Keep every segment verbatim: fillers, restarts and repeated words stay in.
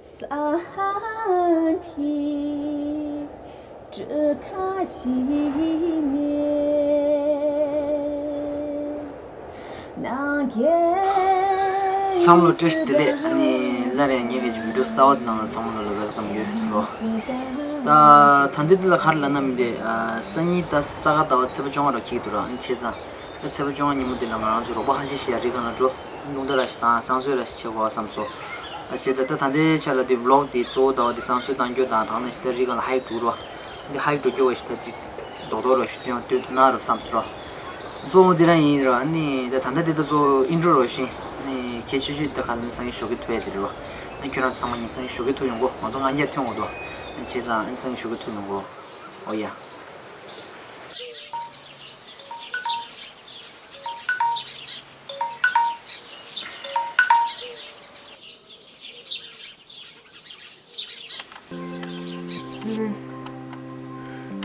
ས་མཐའི་གྲུ་ཁ་ཞིག་ནས་ནམ་མཁའི། ཚང་མ་ལ་བཀྲ་ཤིས་བདེ་ལེགས། ཨ་ནི་སླར་ཡང་ངེད་ཀྱི་བི་ཌིའོ་གསར་པ་དེ་ནང་ལ་ཚང་མ་ལ་ལ་ཝེལ་ཀམ་ཡོད་རོ། ད་ད་འདི་འདི་ལ་ག་རེ་ལབ་ན་མི་འདི། ཨ། སང་ཉིན་ད་ས་ག་ཟླ་བ་ཚེས་པ་བཅོ་ལྔ་རུ་འཁེལ་འདུག་ར། ཨ་ནི་བྱས་ཙང་ད་ཚེས་པ་བཅོ་ལྔ་ཉིན་མོ་འདི་ལ་ང་རང་ཚོ་རོགས་པ་ཁ་ཤས་ཤིག་ཡར་རི་སྒང་ལ་འགྲོ། རླུང་རྟ་ར་ཞིག་བཏང་བསང་གསོལ་ར་ཞིག་བྱེད་དགོས་བསམ་སོང་། ཨ། བྱས་ཙང་ད་ད་ལྟའི་ཆ་ལ་འདི་བི་ལོག་འདི་གཙོ་བོ་ཟླ་བ་འདི་བསང་གསོལ་བཏང་རྒྱུ་དང་། དང་ནས་ཞིག་ད་རི་སྒང་ལ་ཧའིག་འགྲོ་རོགས། འདི་ཧའིག་འགྲོ་རྒྱུ་བ་ཞིག་ད་ཅིག་རྡོག་རྡོག་ར་ཞིག་སྟོན་སྟོན་ཐུབ་ན་རོགས་བསམ་སོང་ར། གཙོ་བོ་འདི་རང་ཡིན་ར། ཨ་ནི་ད་ད་ལྟ་འདི་ད་གཙོ་བོ་ཨིན་ཊྲོ་རོ་ཞིག་ཨ་ནི་གལ་ཆེ་ཤོས་ད་ག་ལ་ནི་སང་ཉིན་ཞོགས་ཀས་ཐུབ་ཡ་དེ་རེད་བ། ཨ་ནི་ཁྱོད་རང་ཚོ་ཚང་མ་ཉིན་སང་ཉིན་ཞོགས་ཀས་ཐུབ་ཡོང་གོ། ང་ཚོ་ང་རྒྱལ་ཐོན་འོང་དོ། ཨ་ནི་བྱས་ཙང་ཨ་ནི་སང་ཉིན་ཞོགས་ཀས་ཐུབ་ཡོང་གོ། ཨོ་ཡ།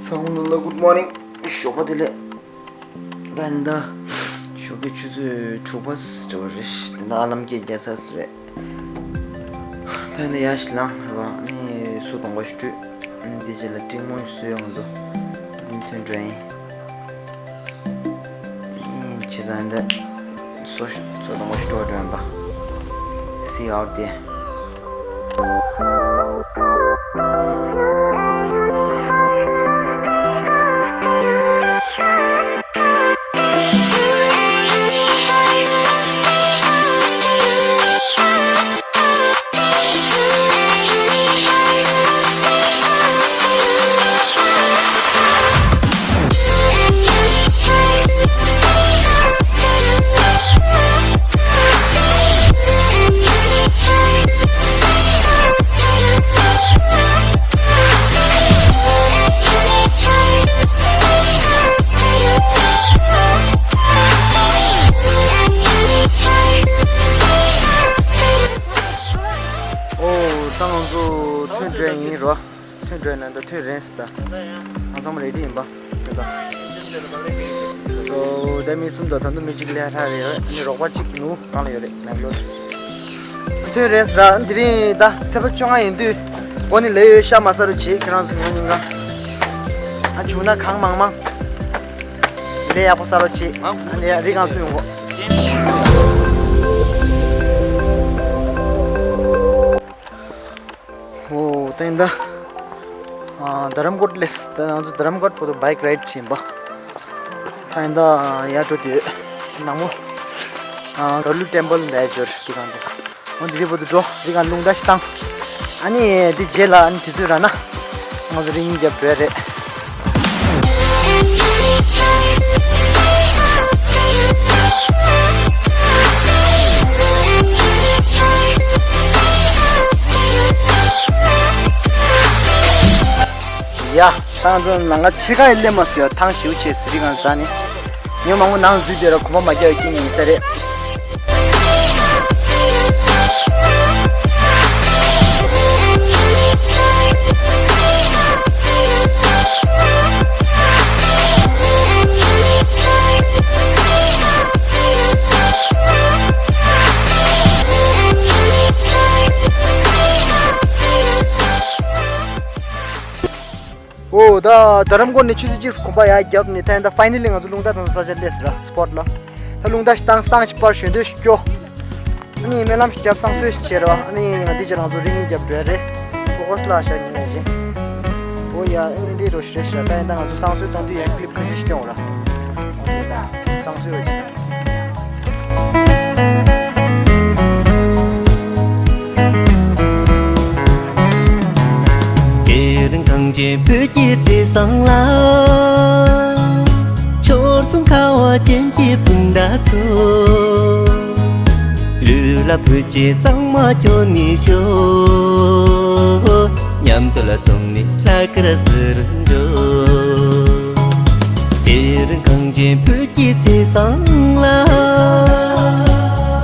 ཚང་མ་ལ་གུཌ་མོར་ནིང་། ཞོགས་པ་བདེ་ལེགས། ད་ཡིན་ད། ཞོགས་ཀའི་ཆུ་ཚོད་དྲུག་པ་འདྲ་བ་རེད། དེ་ན་ཨ་ལམ་སྐད་རྒྱག་ས་རེད། ད་ཡིན་ད་ཡར་ཞིག་ལངས་རེད་བ། ཨ་ནི་སོ་གདོང་པ་ཞིག་བཀྲུས། ཨ་ནི་དེ་རྗེས་ལ་ཀྲིང་མོང་ཞིག་བཟོས་ཡོང་། ང་ཚོ་ཨ་ནི་ཐོན་འགྲོ་ཡིན། ཨིན། བྱས་ཙང་འདི་སོ་སོ་དང་ངོ་ཤེས་སྤྲོ་བ་སྒྲོན་པ། See you out there. ཨོ། ད་ང་ཚོ་ཐོན་འགྲོ་ཡིན་རོ། ཐོན་འགྲོ་ན་ད་ཐོན་རན་སི་ད། ང་ཚང་མ་རེ་ཌི་ཡིན་པ། ཐོན་ད། སོ་ད་མི་གསུམ་དང་ད་དུང་མི་གཅིག་ལས་ལྷག་རེད། ཨ་ནི་རོགས་པ་གཅིག་ནུ་གང་ལ་ཡོད་རེད། ནང་ལོགས་ཐོན་རན་སི་ར། དེ་རིང་ད་ཚེས་པ་བཅོ་ལྔ་ཡིན་དུས་འགོ་ནས་ལས་ཡོད་ཤ་མ་ཟ་རོགས་བྱེད། ཁྱེད་རང་ཚོ་ཉོ་ཉིན་གང་། ཨ་བྱུང་ན་གང་མང་མང་ལས་ཡག་པོ་ཟ་རོགས་བྱེད། ཨ་ནི་ཡ་རི་གང་ཚོད་ཡོང་གོ། ཨོ། ད་ཡིན་ད། ཨ། རྡ་རམ་ཀོཊ་ལས། ད་ང་ཚོ་རྡ་རམ་ཀོཊ་བར་དུ་བྷའིཀ་རའིཌ་བྱིན་པ། ད་ཡིན་ད་ཡར་འགྲོ་དུས་ནང་མོ། ཨ། ག་ལུ་ཊེམ་པལ་འདའ་འབྱོར་གི་གང་དུ། འོ་འདི་རི་བར་དུ་འགྲོ། རི་གང་རླུང་རྟ་ཞིག་བཏང་། ཨ་ནི་འདི་རྗེས་ལ་ཨ་ནི་དུས་ཚོད་རག་ན་ང་ཚོ་རི་གཉིས་རྒྱབ་འགྲོ་ཡ་རེད། ཡ། ད་ང་ཚོ་ལམ་ཁ་ཕྱེད་ཀ་ཡི་སླེབས་མ་སོང་ཡ། ཐང་ཞེ་པོ་ཆེ་ཟེར་རི་གང་ཟ་ནི། ཉོ་མང་པོ་ནང་འཛུལ་དེ་ར་གོམ་པ་མ་རྒྱག་ཡ་རྐྱེན་ཡིན་ས་རེད། ཨོ། ད་རྡ་རམ་ཀོཊ་ནས་ཆུ་ཚོད་གཅིག་གོམ་པ་ཡར་བརྒྱབ་ནས། ད་ཡིན་ད་ཕའི་ནལ་ལི་ང་ཚོ་རླུང་རྟ་དང་ས་ཆ་སླེབས་ཟེར་ར། སི་པོཊ་ལ། ད་རླུང་རྟ་ཞིག་བཏང་། བསང་ཞིག་སྤར། ཞོན་དུས་ཞིག་སྐྱོ། ཨ་ནི་སྨོན་ལམ་ཞིག་བརྒྱབ། བསང་གསོལ་ཞིག་བྱས་ར་བ། ཨ་ནི་ང་འདི་རྗེས་ལ་ང་ཚོ་རི་གཉིས་རྒྱབ་འགྲོ་ཡ་རེད། ཨོ་གོ་སི་ལ་ཤ་ཉིན་ཡ་བཞིན། ཨོ་ཡ། ཨ་ནི་འདི་རོ་ཞིག་རེད་ཤག་ད་ཡིན་ད་ང་ཚོ་བསང་གསོལ་བཏང་དུས་ཡ་ཀི་ལིབ་ག་འདྲ་ཞིག་སྟོན་འོ་ར། ཨོ་ཡ། ད་བསང་གསོལ་བ་ཅིག་དེ་རིང་གངས་ཅན་བོད་ཀྱི་བརྩེ་བཟང་ལ། ཕྱོགས་མཚུངས་ཁ་བ་ཅན་གྱི་སྤུན་ཟླ་ཚོ། ལུས་ལ་བོད་ཆས་གཙང་མ་གྱོན་ནས་ཤོག་མཉམ་དུ་ལ་འཛོམས་ནས་ལྷ་སྐལ་ཟེར་འགྲོ། དེ་རིང་གངས་ཅན་བོད་ཀྱི་བརྩེ་བཟང་ལ།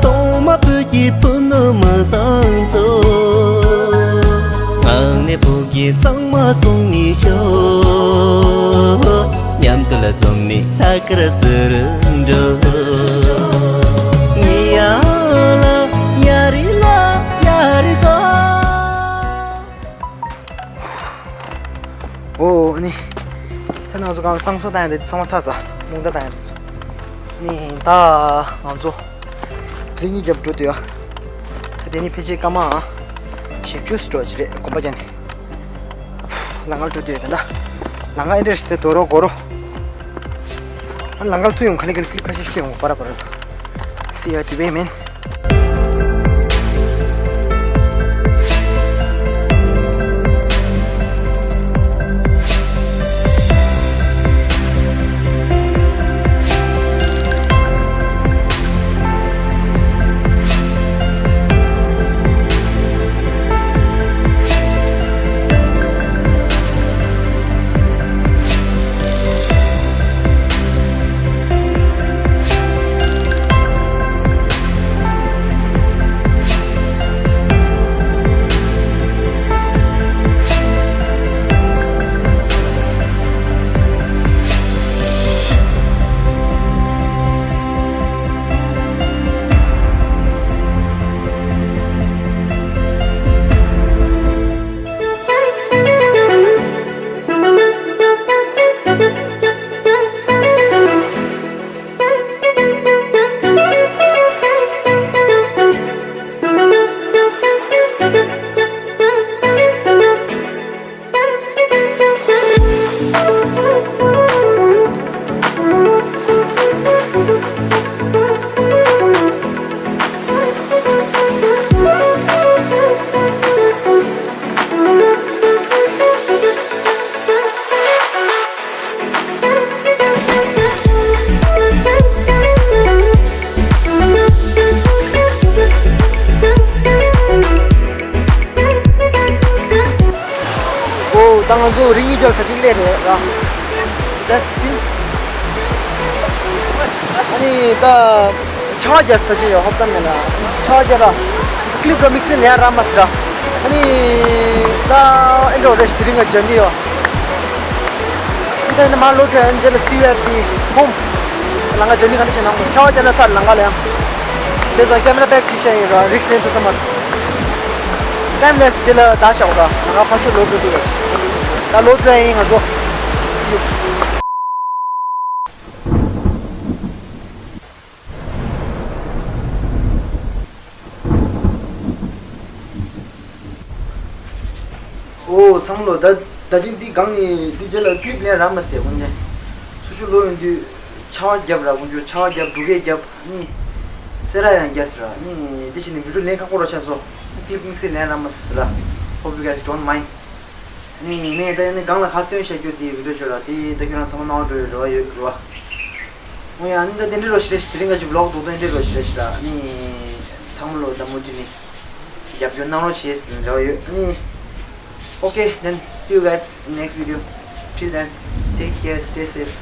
གཏོར་མ་བོད་ཀྱི་ཕུ་ནུ་མི་བཟང་ཚོ། ངག་ནས་བོད་ཀྱི་གཙང་མ་བསྲུངས་ནས་ཤོག་མཉམ་དུ་ལ་འཛོམས་ནས་ལྷ་སྐལ་ཟེར་འགྲོ། ནི་ཡ་ལ་ཡ་རི་ལ་ཡ་རི་ས། ང་ཚོ་གང་བསང་གསོལ་བཏང་ཡ་དེ་ཚང་མ་ཚར་ས། རྨོངས་དད་བཏང་ཡ་དེ་ཚོ། ནི་ད་ང་ཚོ་རི་གཉིས་རྒྱབ་འགྲོ་དུས་ཡ། ད་དེ་ནི་ཕལ་ཆེར་སྐར་མ་བཞི་བཅུ་ཙམ་འགྲོ་ཅིག་རེད། གོམ་པ་བརྒྱབ་ནས། ལམ་ཁར་འགྲོ་དུས་ཡ་ད་ལྟ། ལམ་ཁ་ཨེ་འདྲ་ཞིག་དེ་དོ་རོ་གོ་རོ། ཨ་ལམ་ཁར་ཐུག་ཡོང་། ག་ལེ་ག་ལེ་ཀི་ལིབ་ཁ་ཤས་ཤིག་ཡོང་། པ་ར་པ་ར། སི་ཡ་དེ་བས་མིན། ཨོ། ད་ང་ཚོ་རི་གཉིས་རྒྱབ་ད་ཅིག་སླེབས་རེད་ར། That's it. ཨ་ནི་ད་ཆར་པ་རྒྱག་ས་ཅིག་ཡོད། ཧོབ་ཏམ་མེད་ལ། ཆར་པ་རྒྱག་ར། ཀི་ལིབ་ར་དམིགས་བསལ་ལེན་རག་མ་སོང་ར། ཨ་ནི་ད་ཨེ་འགྲོ་རེད། དེ་རིང་ང་འཇོན་གྱི་ཡོད། ད་ནི་མ་ལོ་དྲན་རྗེས་ལ་see you at the home། ལམ་ཁ་འཇོན་ནི་ག་འདྲ་ཞིག་ནང་དུ་ཆར་པ་རྒྱག་ན་ཚར། ལམ་ཁ་ལ་ཡང་བྱས་ཙང་ཀེ་མ་ར་པེག་བྱེད་བཞག་ཡིན་ར། རིགས་ལེན་ཐུབ་ས་མ་རེད། ཊའིམ་ལེབས་སི་རྗེས་ལ་ད་བཞག་ར། ལམ་ཁ་ཕར་ཕྱོགས་ལོག་འགྲོ་དུས་ར། ད་ལོ་དྲན་ཡིན་ང་ཚོ། ཨོ་ཚང་མ་ལོ། ད་ད་ཅིང་འདི་སྒང་ནས་འདི་རྗེས་ལ་ཀི་ལིབ་ལེན་རག་མ་སོང་། དཀོན་མཆོག། ཚུར་ཤོག་ལོག་ཡོང་དུས་ཆར་པ་རྒྱབ་ར། དཀོན་མཆོག། ཆར་པ་རྒྱབ། འབྲུག་སྐད་རྒྱབ། ཨ་ནི་སེར་པོ་ཡང་རྒྱག་སོང་ར། ཨ་ནི་འདི་བྱས་ནས་བི་ཌིའོ་ལེན་ཁག་པོ་ར་ཆགས་སོང་། ཀི་ལིབ་དམིགས་བསལ་ལེན་རག་མ་སོང་ར། Hope you guys don't mind. ཨ་ནི་ངས་ད་ནི་སྒང་ལ་ཁ་སྟོན་བྱ་རྒྱུ་དེ་བི་ཌིའོ་ཤོར་ར། དེ་ད་ཁྱོད་རང་ཚང་མ་སྣང་བ་འགྲོ་ཡོད་རེད་བ། ཡོད་རེད་བ། འོ་ཡ། ཨ་ནི་ད་དེ་འདྲ་རོ་ཞིག་རེད་ཤག་དེ་རིང་ག་ཅིག་བི་ལོག་རྡོག་རྡོག་འདྲ་རོ་ཞིག་རེད་ཤག་ཨ་ནི་ཚང་མ་ལོ་ད་མུ་མཐུད་ནས་རྒྱབ་སྐྱོར་གནང་རོགས་བྱེད་ཟེར་ནས་རེ་བ་ཡོད། ཨ་ནི། Okay, then see you guys in next video. Till then, take care, stay safe.